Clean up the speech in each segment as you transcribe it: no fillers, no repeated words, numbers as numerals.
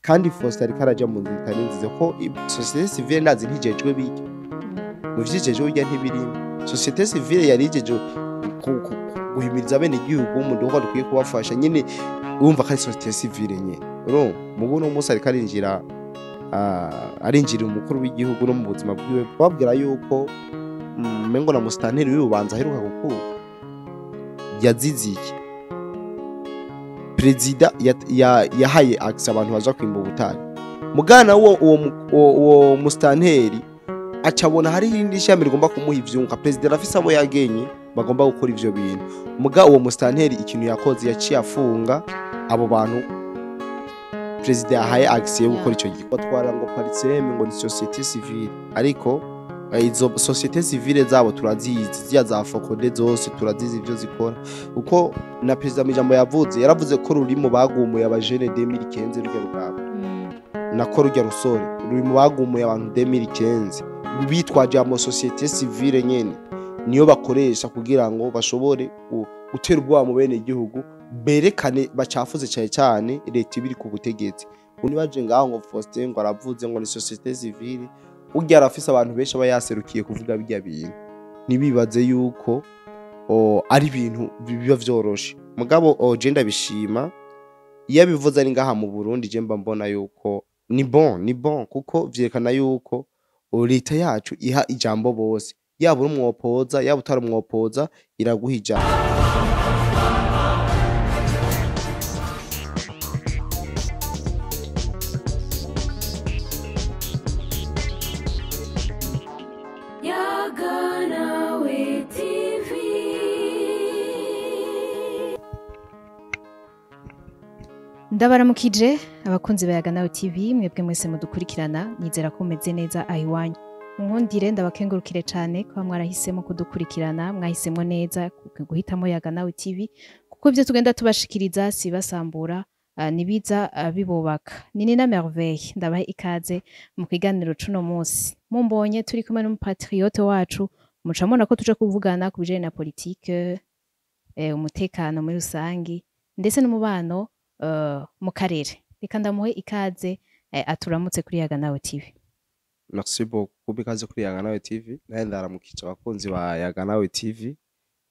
Kandi Faustin ariko araja mu nzira itari nziza, ko société civile ndazi ntijejwe birya, mu vyijejwe birya ntibirimo. Société civile yari ijeje guhimiriza bene igihugu mu dukorwa dukwiye kubafasha nyene, urumva ko ari société civile nyene. Urumva mubu uno munsi ariko arinjira, arinjira umukuru w'igihugu no mu buzima bwiwe, babwira yuko mengo na musitanteri w'Ibubanza aheruka gukura yazize iki? Perezida yahaye accès abantu baja kwimba ubutare, mugana uwo musitanteri acabona hari irindi shami rigomba kumuha ivyunguka. Perezida arafise abo yagenye bagomba gukora ivyo bintu, muga uwo musitanteri ikintu yakoze yaciye afunga abo bantu perezida yahaye accès yo gukora ico gikorwa. Twara ngo PARCEM ngo ni société civile, ariko izo société civile zabo turazizi, ziriya za FOCODE zose turazizi ivyo zikora. Uko na perezida mu ijambo yavuze, yaravuze ko ruri mu bagumuye abajene 2015, rurya rugamba nako rurya rusore ruri mu bagumuye abantu 2015, bitwaje ama société civile nyene niyo bakoresha kugira ngo bashobore gutera ubwoba mu bene igihugu, berekane bacafuze cyane cyane leta ibiri ku butegetsi. Unibaje ngaho ngo Faustin ngo aravuze ngo ni société civile, urya arafise abantu benshi aba yaserukiye kuvuga birya bintu, ntibibaze yuko ari ibintu biba vyoroshe. Mugabo je ndabishima iyo abivuze ari ngaha mu Burundi, je mba mbona yuko ni bon kuko vyerekana yuko leta yacu iha ijambo bose, yaba uri umwopoza yaba utari umwopoza, iraguha ijambo. Yaganawe TV. Ndabaramukije abakunzi ba Yaganawe TV, mwebwe mwese mudukurikirana, nizera ko mumeze neza aho iwanyu. Munkundire ndabakengurukire cane kuba mwarahisemo kudukurikirana, mwahisemo neza guhitamo Yaganawe TV, kuko ivyo tugenda tubashikiriza si basambura, nibiza bibubaka. Ni Nina Merveille, ndabaha ikaze mu kiganiro cuno munsi. Mumbonye turi kumwe n'umupatriote wacu, muca mubona ko tuje kuvugana ku bijanye na politike, umutekano muri rusangi, ndetse n'umubano mu karere. Reka ndamuhe ikaze, aturamutse kuri Yaganawe TV. Merci beaucoup kuba ikaze kuri Yaganawe TV. Nawe ndaramukije abakunzi ba Yaganawe TV,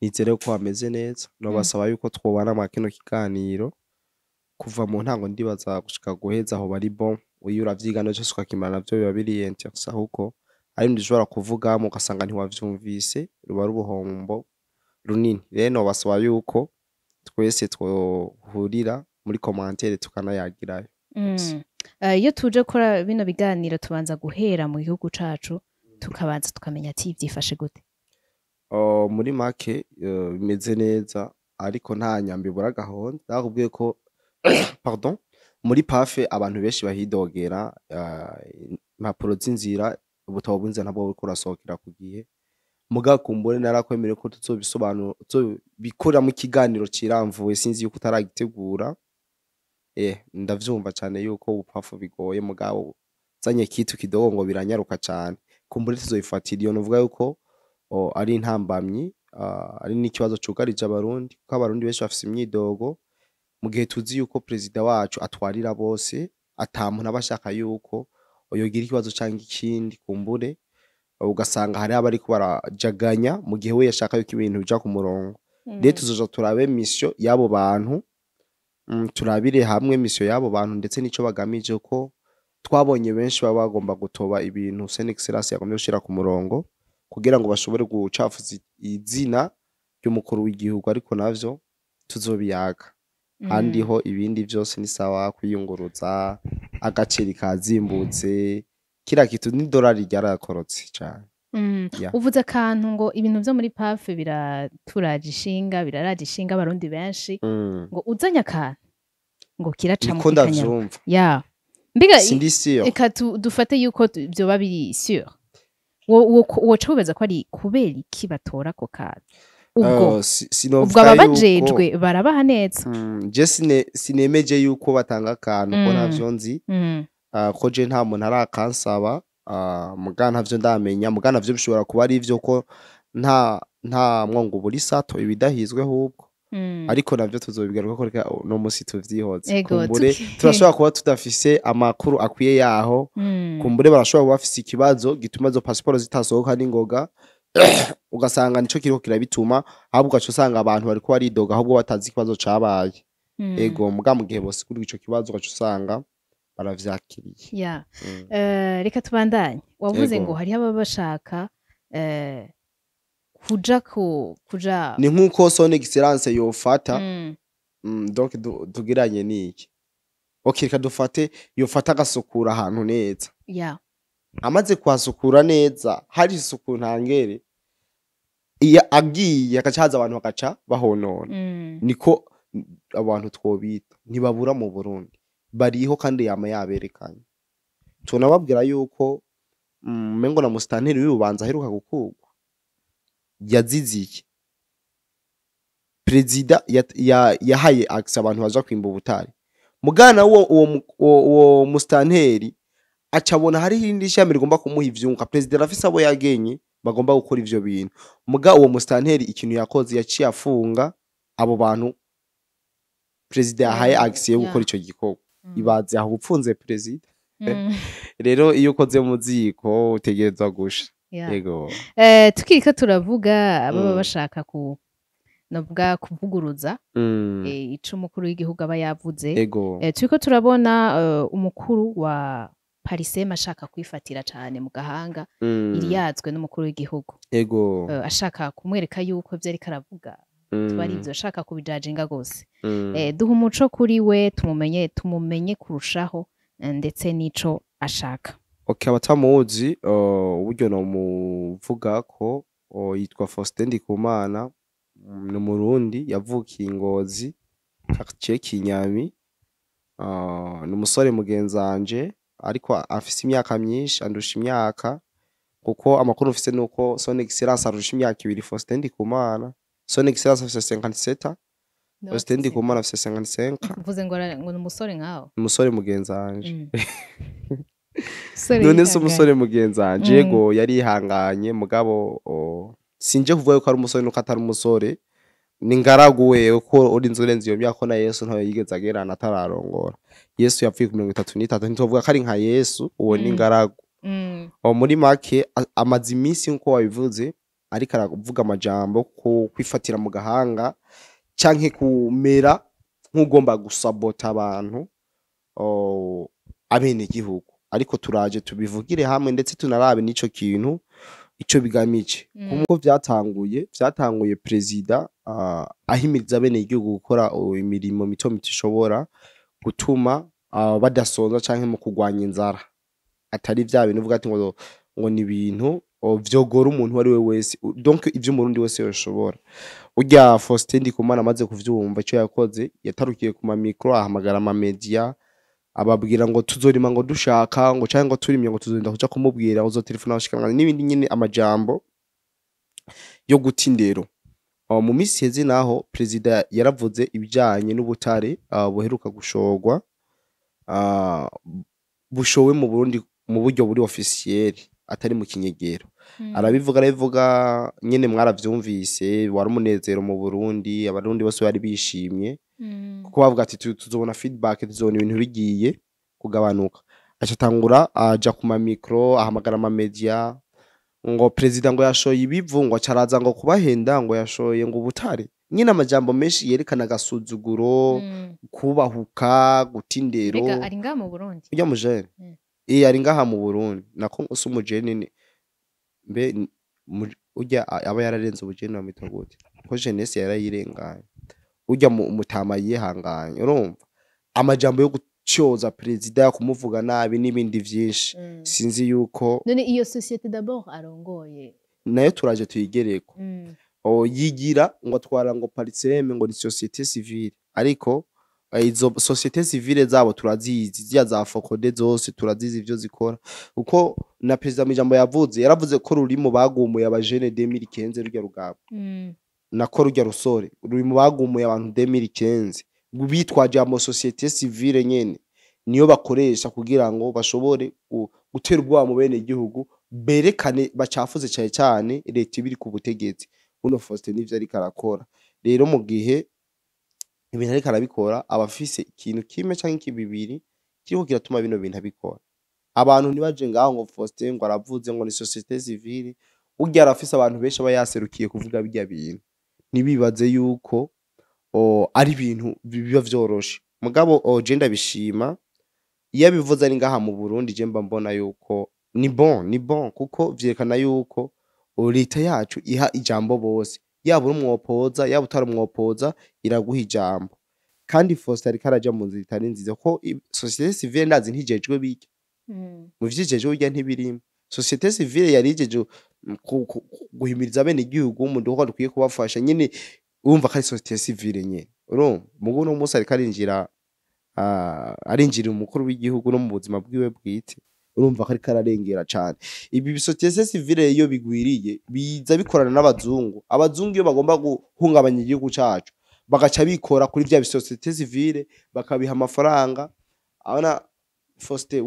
nizere ko bameze neza. Nobasaba yuko twobana mwa kino kiganiro kuva mu ntango ndibaza gushika guheza, aho bari bon. Uyu uravyiga cyose ukakimara navyo biba biri intéressant, kuko hari ibintu ushobora kuvuga ugasanga ntiwavyumvise, ruba ari ubuhombo runini. Rero nobasaba yuko twese twohurira muri commentaire tukanayagirayo. Iyo tuje gukora bino biganiro tubanza guhera mu gihugu cacu, tukabanza tukamenya ati vyifashe gute. Muri make bimeze neza, ariko nta nyambi ibura agahonda. Nakubwiye ko, pardon, muri PAF abantu benshi bahidogera impapuro z'inzira, ubutabo bw'inzira ntabwo buriko burasohokera ku gihe. Muga kumbure narakwemereye ko tuzobisobanura, tuzobikoramo ikiganiro ciramvuye, sinzi yuko utaragitegura. Ndavyumva cane yuko ubupafu bigoye, mugabo zanye kitu kidogo ngo biranyaruka cane. Kumbure tuzobifatira iyo novuga yuko ari intambamyi, ari n'ikibazo cugarije Abarundi, kuko Abarundi benshi bafise imyidogo, mu gihe tuzi yuko perezida wacu atwarira bose, ata muntu aba ashaka yuko yogira ikibazo canke ikindi. Kumbure ugasanga hariho abariko barajaganya mu gihe we yashaka yuko ibintu bija ku murongo. Rero tuzoja turabe mission y'abo bantu, turabire hamwe mission y'abo bantu ndetse n'ico bagamije, ko twabonye benshi baba bagomba gutoba ibintu Son Excellence yagombye gushira ku murongo kugira ngo bashobore gucafuza izina ry'umukuru w'igihugu, ariko navyo tuzobiyaga. Handi ho ibindi vyose ni sawa, kwiyunguruza, agaceri kazimbutse, kila kitu, n'idolari ryarakorotse cane. Yeah. Uvuze akantu ngo ibintu vyo muri PAF biraturaje ishinga, biraraje ishinga Abarundi benshi, ngo uzanye akantu ngo kiraca mu Niko kikanyama. ndavyumva. Ya. Mbega Sindi sûr. Reka dufate yuko vyoba biri sûr. Woca wibaza ko ari kubera iki batora ako kantu? Ubwo Sinovuga ubwo ababajejwe barabaha neza. Je sinemeje yuko batanga akantu ko ntavyo nzi. Ko je nta muntu arakansaba, muga ntavyo ndamenya, muga navyo bishobora kuba ari ivyo, ko nta mwongo buri sato ibidahizwe ahubwo. Ariko navyo tuzobigaruka ko, reka uno musi tuvyihoze. Ego. Kumbure turashobora kuba tudafise amakuru akwiye yaho. Kumbure barashobora kuba bafise ikibazo gituma izo pasiporo zitasohoka n'ingoga, ugasanga nico kiriko kirabituma, ahubwo ugaca usanga abantu bariko baridoga ahubwo batazi ikibazo cabaye. Ego, muga mu gihe bosigurwa ico kibazo, ugaca usanga baravyakiriye. Reka tubandanye. Wavuze Ego. ngo hariho ababa bashaka kuja ku kuja Ni nk'uko son excellence yofata donc tugiranye niki, okay, reka dufate yofata agasukura ahantu neza. Amaze kuhasukura neza, hari isuku ntangere, iyo agiye hagaca haza abantu bagaca bahonona. Niko abantu twobita ntibabura mu Burundi, bariho kandi yama yaberekanye. Tunababwira yuko mengo na musitanteri w'Ibubanza aheruka gukurwa yazize iki? Perezida yahaye accès abantu baja kwimba ubutare, mugana uwo musitanteri acabona hariho irindi shami rigomba kumuha ivyunguka. Perezida arafise abo yagenye bagomba gukora ivyo bintu, muga uwo musitanteri ikintu yakoze, yaciye afunga abo bantu perezida yahaye accès yo gukora ico gikorwa. Ibaze aho upfunze perezida. Rero iyo ukoze mu ziko utegerezwa gusha. Yego. Tukiriko turavuga ababa bashaka ku novuga kuvuguruza ico umukuru w'igihugu aba yavuze. Turiko turabona umukuru wa Parisema ashaka kwifatira cane mu gahanga iri yazwe n'umukuru w'igihugu. Ashaka kumwereka yuko ivyo ariko aravuga tuba ari ivyo, ashaka kubijajinga gose. Duha umuco kuri we, tumumenye kurushaho, ndetse n'ico ashaka. Okay, abatamuzi, uburyo nomuvuga ko yitwa Faustin Ndikumana, ni Umurundi yavukiye i Ngozi, quartier Kinyami. Ni umusore mugenzanje, ariko afise imyaka myinshi, andusha imyaka, kuko amakuru mfise nuko son excellence arusha imyaka 2 Faustin Ndikumana. Son excellence afise 57, Faustin Ndikumana afise 55. Uvuze ngo ni umusore nkawe. Umusore mugenzanje. Umusore None se yihanganye. Umusore mugenzanje. Yego, yarihanganye, mugabo sinje kuvuga yuko ari umusore nuko atari umusore, ni ngaragu wewe ko urinze urenze iyo myaka, ko na Yesu ntayo yigeze agerana atararongora. Yesu yapfuye ku 33, ntituvuga ko ari nka Yesu, uwo ni ngaragu. Muri make amaze iminsi, nkuko wabivuze, ariko aravuga amajambo ko kwifatira mu gahanga canke kumera nk'ugomba gusabota abantu, abenegihugu. Ariko turaje tubivugire hamwe, ndetse tunarabe n'ico kintu ico bigamije. Nkuko vyatanguye perezida ahimiriza abenegihugu gukora imirimo mito mito ishobora gutuma badasonza canke mu kurwanya inzara, atari vya bintu uvuga ati ngo ni ibintu vyogora umuntu uwo ari we wese. Donc ivyo Umurundi wese yoshobora. Urya Faustin Ndikumana amaze kuvyumva, ico yakoze, yatarukiye ku ma micro, ahamagara ama media, ababwira ngo tuzorima ngo dushaka ngo canke ngo turimye ngo tuzorinda kuja kumubwira, uzotelefona abashikiranganji n'ibindi, nyene amajambo yo guta indero. Mu minsi iheze naho perezida yaravuze ibijanye n'ubutare buheruka gushorwa, bushowe mu Burundi mu buryo buri officiel, atari mu kinyegero. Arabivuga nyene, mwaravyumvise, wari umunezero mu Burundi, Abarundi bose bari bishimye kuko bavuga ati tuzobona feedback, tuzobona ibintu bigiye kugabanuka. Aca atangura aja ku ma micro, ahamagara ama media ngo perezida ngo yashoye ibivu, ngo acaraza ngo kubahenda, ngo yashoye ngo ubutare, nyine amajambo menshi yerekana agasuzuguro, kubahuka, guta indero. Mbega ari ngaha mu Burundi? Urya mujene? Ari ngaha mu Burundi, nako si umujene, ni mbe urya aba yararenze ubujene bamwita gute, ko jeunesse yarayirenganye? Urya mutama yihanganye, urumva amajambo yo gucyoza perezida, kumuvuga nabi n'ibindi vyinshi. Sinzi yuko None iyo société d'abord arongoye? Nayo turaje tuyigereko. Yigira ngo atwara ngo Pariseme, ngo ni société civile, ariko izo société civile zabo turazizi, ziriya za FOCODE zose turazizi ivyo zikora, kuko na perezida mu ijambo yavuze, yaravuze ko ruri mu bagumuye abajene 2015, rurya rugabo, nako rurya rusore ruri mu bagumuye abantu 2015, bitwaje ama société civile nyene, niyo bakoresha kugira ngo bashobore gutera ubwoba mu bene igihugu, berekane bacafuze cane cane leta ibiri ku butegetsi. Buno Faustin nivyo ariko arakora rero mu gihe Ibintu ariko arabikora, aba afise ikintu kimwe canke bibiri kiriko kiratuma bino bintu abikora. Abantu ntibaje ngaho ngo Faustin ngo aravuze ngo ni société civile. Burya arafise abantu benshi aba yaserukiye kuvuga birya bintu. Ntibibaze yuko ari ibintu biba vyoroshe. Mugabo je ndabishima iyo abivuze ari ngaha mu Burundi. Je mba mbona yuko ni bon, ni bon, kuko vyerekana yuko leta yacu iha ijambo bose, yaba uri umwopoza, yaba utari umwopoza, iraguha ijambo. Kandi Faustin ariko araja mu nzira itari nziza, ko société civile ndazi ntijejwe birya. Mu vyijejwe birya ntibirimo. Société civile yari ijeje guhimiriza bene igihugu mu dukorwa dukwiye kubafasha nyene. Urumva ko ari société civile nyene. Urumva mugu uno munsi ariko arinjira, arinjira umukuru w'igihugu no mu buzima bwiwe bwite. Urumva ko ariko ararengera cane. Ibi société civile iyo bigwiriye biza bikorana n'abazungu. Abazungu iyo bagomba guhungabanya igihugu cacu, bagaca bikora kuri vya société civile, bakabiha amafaranga. Abona Faustin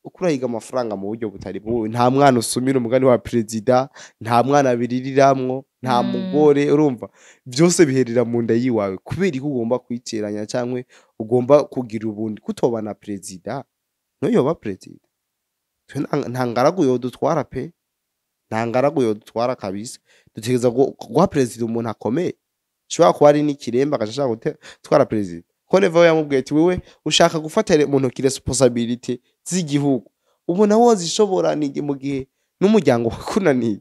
uko urahiga amafaranga mu buryo butari bwo. Nta mwana usumira umugani wa perezida, nta mwana abiririramwo, nta mugore. Urumva vyose biherera mu nda yiwawe. Kubera ko ugomba kwiteranya canke ugomba kugira ubundi kutoba na perezida, ntuyoba perezida. Twe nta ngaragu yodutwara pe, nta ngaragu yodutwara kabisa. Dutegereza guha perezida umuntu akomeye. Ashobora kuba ari n'ikiremba, agaca ashaka gutwara perezida. Ko Neva yamubwiye ati: "Wewe ushaka gufata mu ntoki responsabilité z'igihugu, ubona wozishobora ni mu gihe n'umuryango wakunaniye,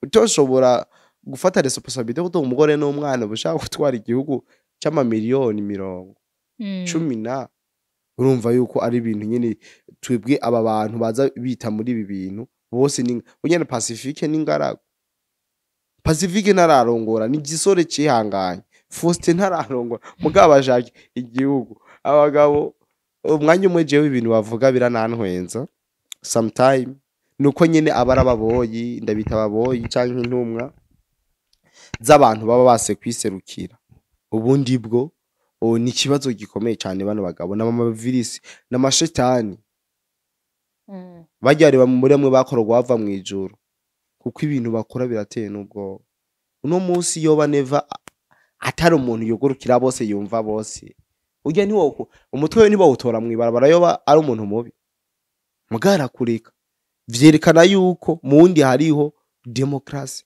Utoshobora gufata responsabilité yo gutunga umugore n'umwana, uba ushaka gutwara igihugu c'amamiliyoni mirongo cumi na?" Urumva yuko ari ibintu nyene twebwe aba bantu baza bita muri ibi bintu bose ni nyene. Pacifique n'ingaragu, Pacifique ntararongora, ni igisore cihanganye. Faustin ntararongora, mugabo ashaka igihugu. Abagabo umwanya umwe, jewe ibintu bavuga biranantwenza sometime. Nuko nyene aba ari ababoyi, ndabita ababoyi canke intumwa z'abantu baba base kwiserukira. Ubundi bwo ni ikibazo gikomeye cane. Bano bagabo n'amavirisi n'amashetani barya reba muri bamwe bakorwa bava mw'ijuru, kuko ibintu bakora birateye n'ubwoba. Uno munsi yoba Neva atari umuntu yugurukira bose, yumva bose, urya ntiwo umutwe we ntibawutora mw'ibarabara. Yoba ari umuntu mubi, mugabo arakureka. Vyerekana yuko mu wundi hariho demokarasi.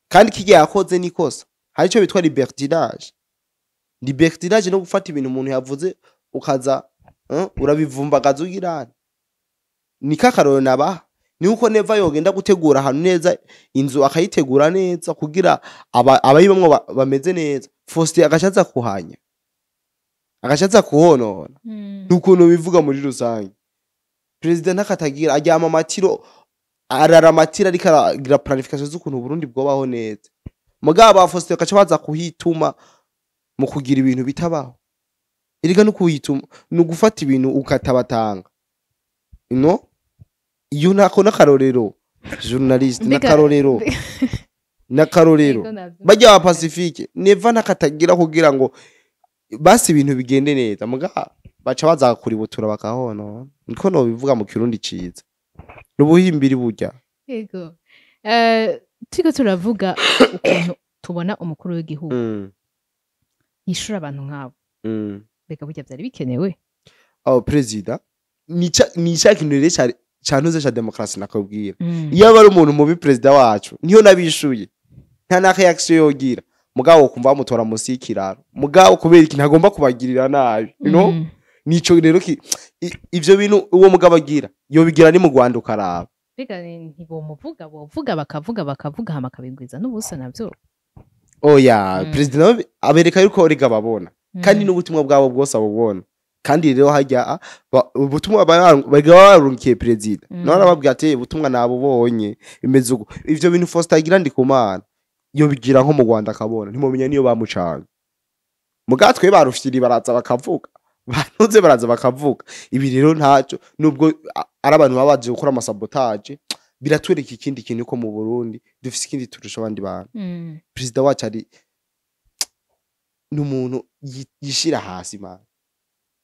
Kandi kirya yakoze nikosa. Hari ico bitwa libertinage. Libertinage no gufata ibintu umuntu yavuze ukaza urabivumbagaza ugirana. Ni kakaroro nabaha, ni uko Neva yogenda gutegura ahantu neza, inzu akayitegura neza kugira abayibamwo bameze neza, Faustin agaca kuhanya, agaca kuhonona. Nukuntu bivuga muri rusange, perezida ntakatagira aryama amatiro, arara amatiro, ariko aragira planification z'ukuntu Burundi bwobaho neza. Mugabo ba Faustin bagaca baza kuhituma mu kugira ibintu bitabaho. Erega no kuhituma ni ugufata ibintu ukatabatanga. No iyo ntako n'akarorero, journaliste, n'akarorero, n'akarorero. Yego, navyumva. Bajya ba Pacifique, Neva nakatagira kugira ngo basi ibintu bigende neza, muga baca baza kuributura bakahona. Niko no bivuga mu Kirundi ciza, n'ubuhimbiri burya. Yego. Turiko turavuga ukuntu tubona umukuru w'igihugu yishura abantu nk'abo. Mbega burya vyari bikenewe? Aho perezida ni ca kintu rero cantuze ca demokarasi nakubwira. Iyo aba ari umuntu mubi, perezida wacu niyo nabishuye, nta na reaction yogira. Mugabo kumva bamutora musi y'ikiraro, mugabo kubera iki ntagomba kubagirira nabi, you know? Nico rero ivyo bintu uwo mugabo agira, yobigira ni mu Rwanda ukaraba. Mbega ntibomuvuga? Bovuga, bakavuga, bakavuga, hama akabigwiza n'ubusa navyo. Oya. Perezida nawe abereka yuko rega babona kandi n'ubutumwa bwabo bwose abubona. Kandi rero hajya ubutumwa baga barungikiye perezida, nawe arababwira ati: "Ubutumwa nabubonye, bimeze uko." Ivyo bintu Faustin agira, ndi kumana yobigira nko mu Rwanda akabona ntimumenya niyo bamucanga. Muga twe barufyiri baraza bakavuga, bantuze baraza bakavuga. Ibi rero ntaco, nubwo ari abantu baba baje gukora amasabotage, biratwereka ikindi kintu, ko mu Burundi dufise ikindi turusha abandi bantu. Perezida wacu ari n'umuntu yishira hasi man.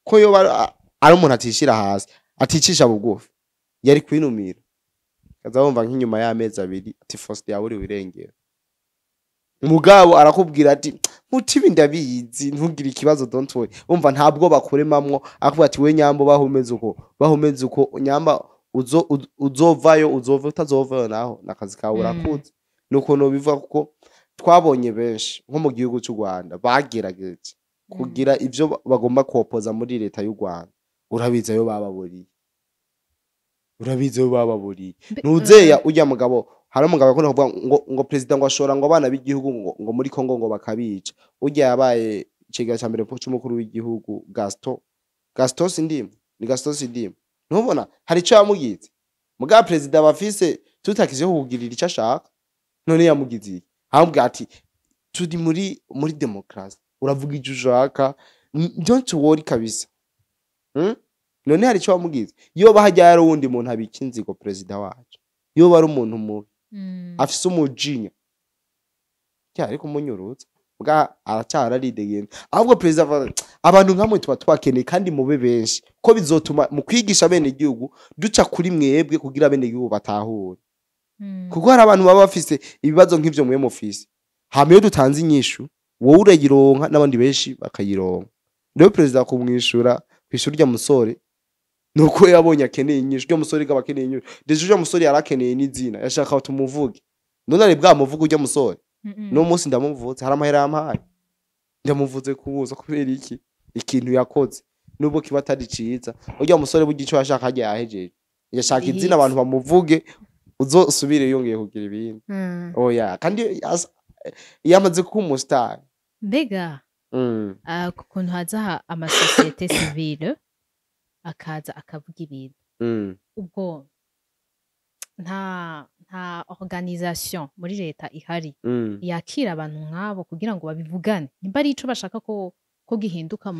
Ko yoba ari umuntu atishira hasi, aticisha bugufi, yari kwinumira, kaza wumva nk'inyuma y'amezi 2 ati: "Faustin yaburiwe irengero." Mugabo arakubwira ati mutibi ndabizi, ntugire ikibazo, don't worry. Umva, ntabwo bakuremamwo, akubwira ati we nyambo bahumeze uko, bahumeze uko, nyamba uzovayo, uzova utazovayo naho nakazi kawe. Urakuze. Nuko nobivuga, kuko twabonye benshi nko mu gihugu cy'u Rwanda bagerageje kugira ivyo bagomba kopoza muri leta y'u Rwanda. Urabizi ayo bababuriye, urabizi ayo bababuriye. Ntuzeya ujya mugabo, hari umugabo akunda kuvuga ngo perezida ngo ashora ngo abana b'igihugu ngo muri Kongo ngo bakabica. Ujya yabaye icegera ca mbere c'umukuru w'igihugu, Gaston Sindimo, ni Gaston Sindimo. Ntubona hari ico yamugize? Mugabo perezida bafise tutakizeho kugirira ico ashaka. None yamugize iki? Aramubwira ati turi muri demokarasi, uravuga icyo ushaka, don't worry kabisa. None hari icyo wamugize? Yoba hajya hari uwundi muntu abika inzigo, perezida wacu yoba ari umuntu mubi, afise umujinya ariko umunyurutsa bwa aracyari aridegembya. Ahubwo perezida avuga, abantu nkamwe tuba twakeneye kandi mube benshi, ko bizotuma mu kwigisha bene igihugu duca kuri mwebwe kugira bene igihugu batahure, kuko hari abantu baba bafise ibibazo nk'ivyo mwe mufise. Hama iyo dutanze inyishu, wowe urayironka n'abandi benshi bakayironka. Rero perezida kumwishura kwishura urya musore nuko yabonye akeneye inyishu. Urya musore gaba akeneye inyishu. Déjà urya musore yarakeneye n'izina, yashaka tumuvuge. None ari bwamuvuge urya musore? No munsi ndamuvutse, hari amahera yampaye, ndamuvuze kubuza. Kubera iki? Ikintu yakoze nubwo kiba atari ciza, urya musore burya ico yashaka harya yahejeje, yashaka izina, abantu bamuvuge, uzosubire yongeye kugira ibindi. Oya, kandi yamaze kuba umusitari. Mbega ku kuntu haza ama société civile akaza akavuga ibintu, ubwo nta organisation muri leta ihari yakira abantu nk'abo kugira ngo babivugane, nimba ari ico bashaka ko gihinduka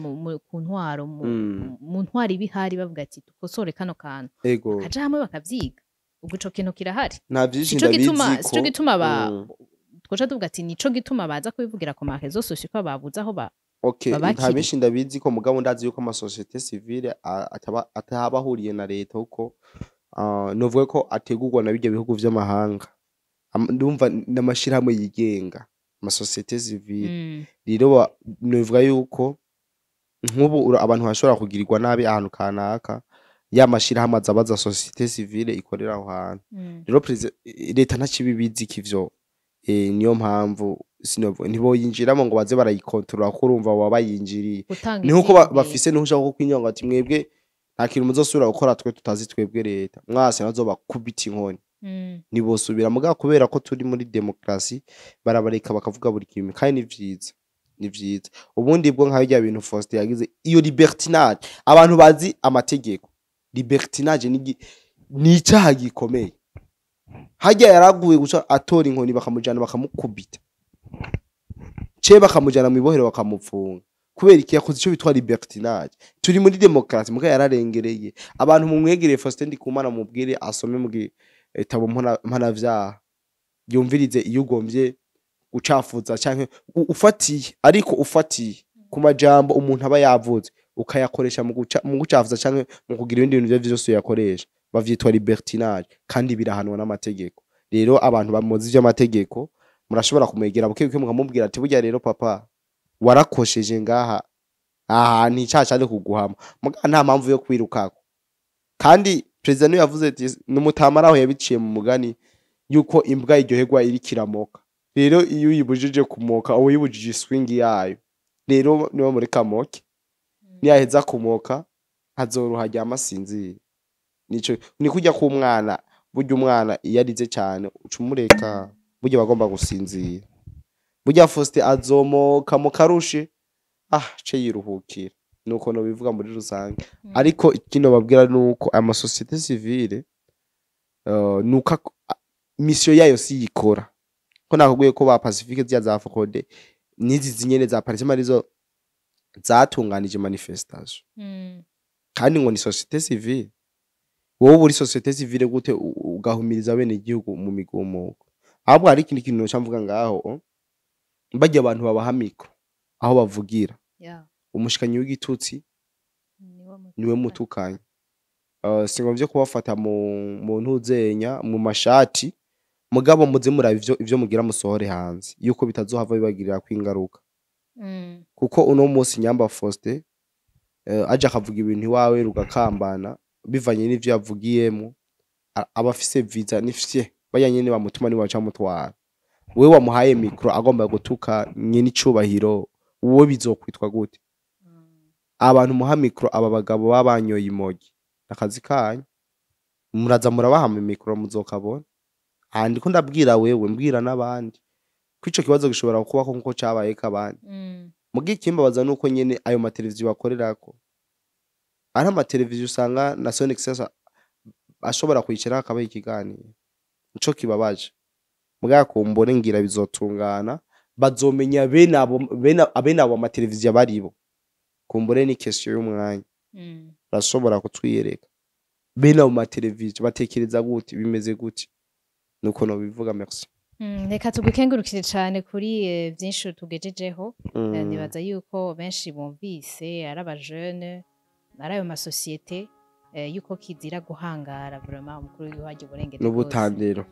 ku ntwaro mu ntwaro iba ihari, bavuga ati dukosore kano kantu, bakaja hamwe bakavyiga? Ubwo ico kintu kirahari? Nta vyinshi Sico gituma ndabizi sico ko gituma ba twoca tuvuga ati nico gituma baza kubivugira ku ma réseaux sociaux, ko babuze aho ba Okay, nta babakiriye. benshi ndabizi ko, mugabo ndazi yuko ama société civile ataba ahuriye na leta, kuko novuga ko ategurwa na birya bihugu vy'amahanga. Ndumva n'amashirahamwe yigenga, ama société civile. Rero novuga yuko nk'ubu abantu bashobora kugirirwa nabi ahantu kanaka, ya mashirahamwe aza abaza société civile ikorera aho hantu. Rero leta ntakibibizi ivyo, niyo mpamvu ntiboyinjiramo ngo baze barayikontorora, kuko urumva baba bayinjiriye. Gutanga Ni nkuko ivyiyumviro. bafise n'ushaka ko kwinyonga ati mwebwe nta kintu muzosubira gukora twe tutazi, twebwe leta mwase nazobakubita inkoni. Ntibosubira. Mugabo kubera ko turi muri demokarasi, barabareka bakavuga buri kintu, kandi ni vyiza, ni vyiza. Ubundi bwo nka birya bintu Faustin yagize, iyo libertinage, abantu bazi amategeko, libertinage ni icaha gikomeye. Harya yaraguye guca atora inkoni bakamujana bakamukubita, ce bakamujana mu ibohero bakamupfunga. Kubera iki? Yakoze ico bitwa libertinage. Turi muri demokarasi, muga yararengereye. Abantu mumwegereye Faustin Ndikumana, mubwire asome mu gitabo mpanavyaha, yumvirize iyo ugombye gucafuza canke ufatiye, ariko ufatiye ku majambo umuntu aba yavuze, ukayakoresha mu gucafuza canke mu kugira ibindi bintu ivyo vyose uyakoresha, bavyitwa libertinage kandi birahanwa n'amategeko. Rero abantu bamuzi ivy'amategeko murashobora kumwegera buke buke, mukamubwira ati burya rero papa warakosheje ngaha, ahantu icaha cari kuguhama, muga nta mpamvu yo kwirukako. Kandi perezida niwe yavuze ati n'umutamara aho yabiciye mu mugani yuko imbwa iryoherwa iriko iramoka. Rero iyo uyibujije kumoka, uba uyibujije swing yayo. Rero niba mureka amoke, niyaheza kumoka azoroha aryama asinzire. Nico ni kurya k'umwana. Burya umwana iyo arize cane uca umureka, burya aba agomba gusinzira. Burya Faustin azomoka mu karushe, ce yiruhukira. Nuko nobivuga muri rusange. Ariko ikindi babwira nuko ama société civile nuko mission yayo si yikora, ko nakubwiye ko ba Pacifique ziya za Focode n'izi zinyene za Paris arizo zatunganije manifestation, kandi ngo ni société civile. Wowe uri société civile gute ugahumiriza bene igihugu mu migumuko? Ahubwo hari ikindi kintu noca mvuga ngaho: barya abantu babaha micro aho bavugira, umushikanyi w'igitutsi niwe mutukanye. Singomvye kubafata mu ntuzenya mu mashati. Mugabo muze muraba ivyo mugira musohore hanze, yuko bitazohava bibagirira kwingaruka. Kuko uno munsi Nyamba Faustin aje akavuga ibintu iwawe rugakambana bivanye n'ivyo yavugiyemo, aba afise visa n'ifye baya nyene bamutuma, ni baca mutwara. Wewe wamuhaye micro agomba gutuka nyene icubahiro, wowe bizokwitwa gute? Abantu muha micro aba bagabo baba banyoye imogi, akazi kanyu muraza murabaha micro, muzokabona. Aha ndiko ndabwira wewe, mbwira n'abandi ko ico kibazo gishobora kubaho nkuko cabayeko abandi. Muga ikimbabaza nuko nyene ayo mateleviziyo bakorerako ari amateleviziyo usanga na Sonic Sasa ashobora kwicara akabaha ikiganiro. Nico kibabaje. Muga kumbone ngira bizotungana, bazomenya bene abo amateleviziyo baribo. Kumbure ni question y'umwanya. Barashobora kutwiyereka bene abo mateleviziyo batekereza gute, bimeze gute. Nuko nobivuga, merci. Reka tugukengurukire cane kuri vyinshi tugejejeho. Nibaza yuko benshi bumvise, ari abajene, ari ayo masosiyete, yuko kizira guhangara vraiment umukuru w'igihugu arya uburengere bwose. N'ubutandero.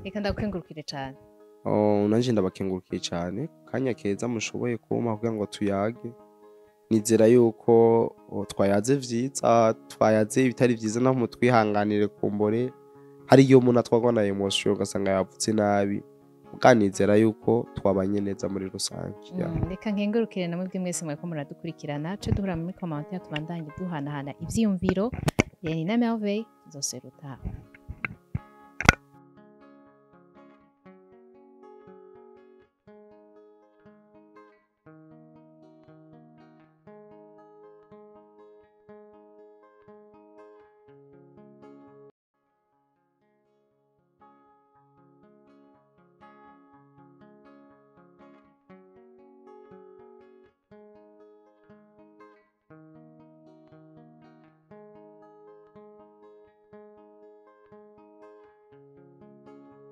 Reka ndagukengurukire cane. Oh, nanje ndabakengurukiye cyane kanya keza mushoboye kumpa kugira ngo tuyage. Nizera yuko twayaze vyiza, twayaze ibitari vyiza naho mutwihanganire. Kumbore hari igihe umuntu atwarwa na émotion ugasanga yavutse nabi. Nizera yuko twabanye neza muri rusange. Yeah. Reka nkengurukire namwe mwese mwariko muradukurikirana. Ce duhura muri commentaire, tubandanye duhanahana ivyiyumviro. Yari na Merveille, tuzoseruta.